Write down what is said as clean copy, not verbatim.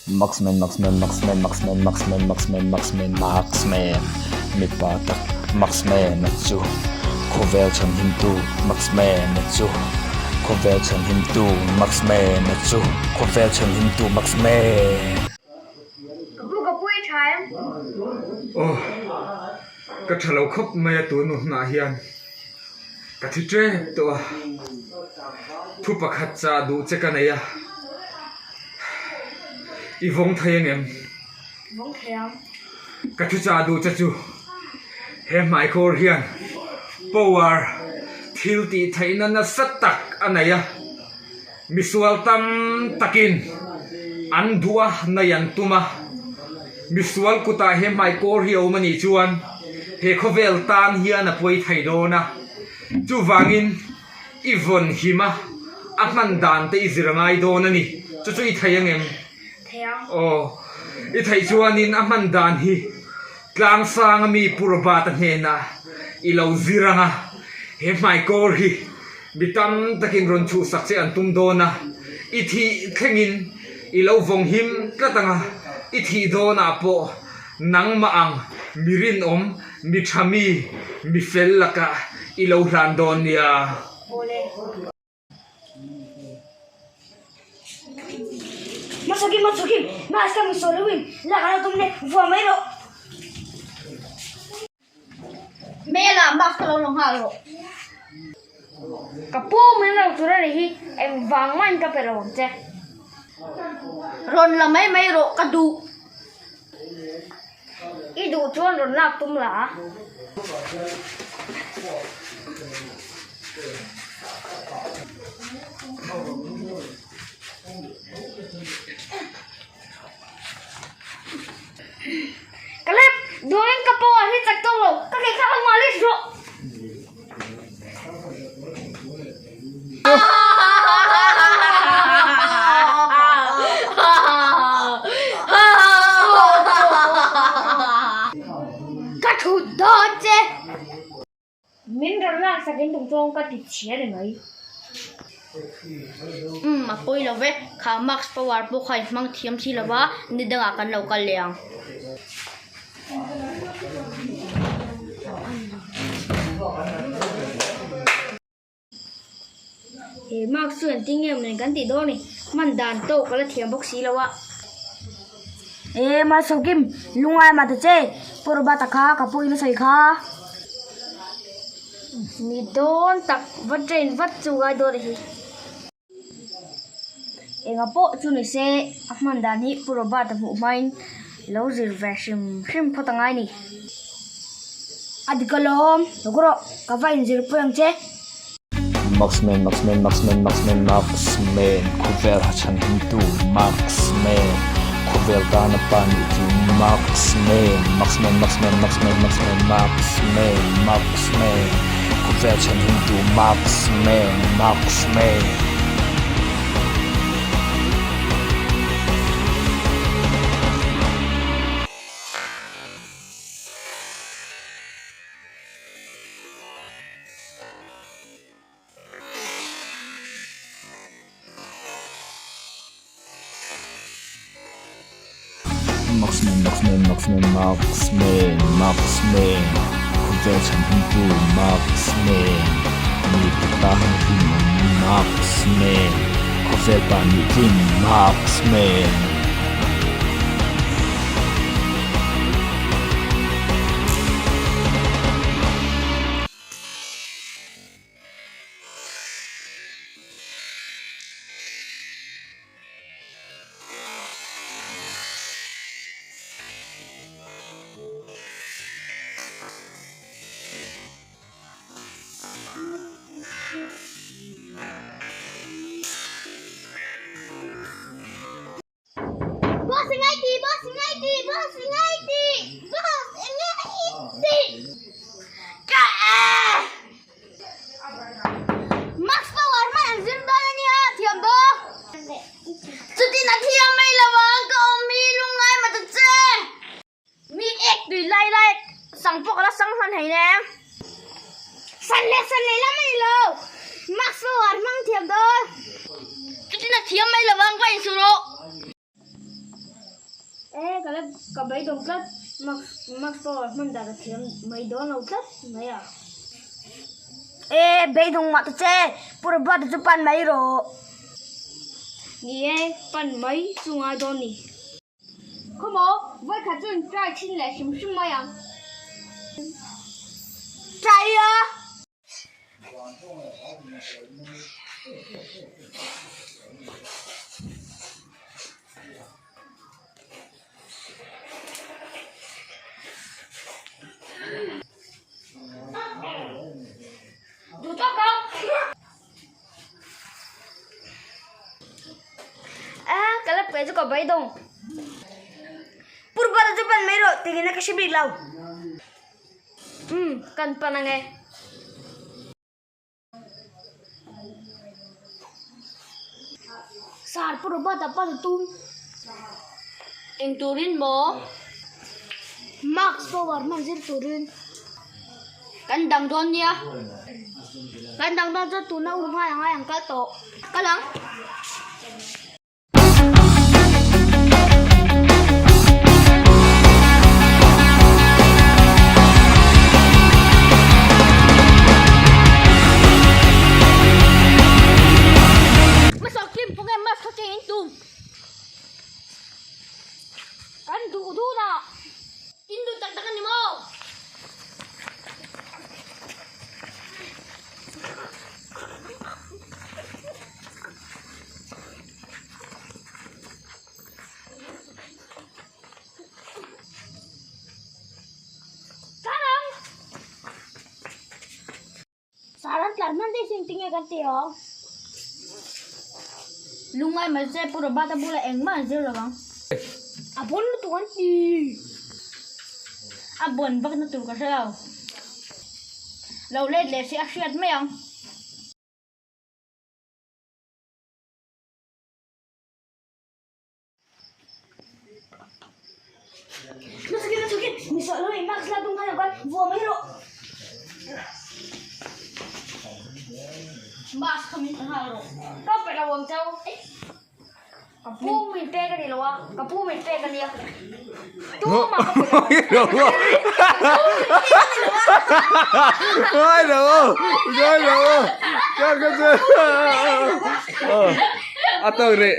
Marksman Marksman Marksman Marksman Marksman Marksman Marksman Marksman mipa tak Marksman a chu khawvel chhanhimtu Marksman a chu khawvel chhanhimtu Marksman a chu khawvel chhanhimtu Marksman. Ka pu ka pu i tha em? Aw ka tha lo khawp mai a tun hnah hian ka thi tep tawh a, thu pakhat chah duh che ka nei a, i vawng thei angem? Vawng thei ang. Ka thu chah duh che chu he hmaikawr hian power thil tih theihna nasa tak a nei a. Misual tam takin an duh a, nei an tum a. Misual kutah he hmaikawr hi a awm a nih chuan he khawvel tan hian a pawi thei dawn a. Chuvangin i vawn him a, a hman dan te i zir a ngai dawn a ni. Chu chu i thei angem? Thei ang. Aw, i theih chuanin a hman dan hi tlangsang a mi Pu Robert-a hnenah i lo zir ang a, he hmaikawr hi Mi tam takin rawn chhuhsak che an tum dawn a, i thih thlengin i lo vawng him tlat ang a, i thih dawnah pawh nangmah ang mi rinawm, mi tha mi, mi fel lakah i lo hlan dawn nia. Hmachhakim hmachhakim mask a mi sawi loin lak a lo tum nen vuah mai rawh. Hmel ah mask ka lo la nghal rawh. Ka pu min lo tur a nih hi engvang mahin ka pe lo ang che. Rawn la mai mai rawh ka duh. I duh chuan rawn lak tum la a. Ka lep duhin ka pawh ah hi chak tawk lo ka ke kha a malis rawh. Ka thut dawn che. Min rawn laksak in tum chuan ka ti chhia ni mai. Umm a pawi lo ve, kha max power pawh kha i hmang thiam si lo va, ni dangah kan lo kal leh ang. He mask chu engtin nge mawni kan tih dawn ni, hman dan tawk ka la thiam bawk si lo a. E Malsawmkim, lungai mah ta che, Pu Robert-a kha ka pawhin a sawi kha. Ni dawn tak, va train vat chu ngai dawn a hi. Enga pawh chu ni se, a hman dan hi Pu Robert-a hmuh hmain lo zir ve hrim hrim phawt a ngai ni. A dik alawm, lawk rawh, ka va inzir pui ang che. Marksman Marksman Marksman Marksman Marksman khawvel ha chhan himtu Marksman khawvel tana pa nih chu Marksman Marksman Marksman Marksman Marksman Marksman Marksman khawvel chhan himtu Marksman Marksman. Marksman Marksman Marksman Marksman Marksman khawvel chhan hmingtu Marksman mi tan hlimawm Marksman khawvel pa nih tlin Marksman. Boss ngai ti boss ngai ti boss ngai ti boss ngai ti ka e Max power man an zir dawn ania thiam bo chutin a thiam mai lo ang ka awm hi lungngai ma ta che Mi ek tui lai lai sang pawh ka la sang hman hei nem. San leh san leh lam a ni lo. Max power hmang thiam dawn. Chutin a thiam mai lovang va insu rawh. ka la ka beidawng tlat max max power hman dan a thiam mai dawn lo tlat mai a. E beidawng mah ta che Purabata chu pan mai rawh. Ni e pan mai chu ngai dawn ni. Khawmaw, vawikhat chu in try thin leh hrim hrim mai ang. Try a! Duh tawk ang! A ka la pe chu ka beidawng. Purpala chu pan mai rawh tingin a ka hre bik lo. Umm kan pan ang e. Sar purpat a pan a tum. Eng turin maw? Max power hman zir turin. Kan dang dawn nia. Kan dang dawn chuan tuna um nghal angai ang kal tawh. Kal ang. Hmasa kim pawh nge mask kha cheng in tum. Kan duh dun a. In duh tak tak a ni maw? Saran tlar hman daih sin tinge kan ti ang. Lungngai mai che Pu Robert-a bulah engmah an zir lo ang. A bawn lutuk an ti. A bawn vak na tur ka hre lo. Lo let leh si a hriat mai ang. Mask kha min nghal rawh. Ka pe lo ang chau. Ka pu min pek a ni lo a, ka pu min pek a nia. Tumah ka pe lo ang. Ngai lo ngai lo ka ka che a tawk rih.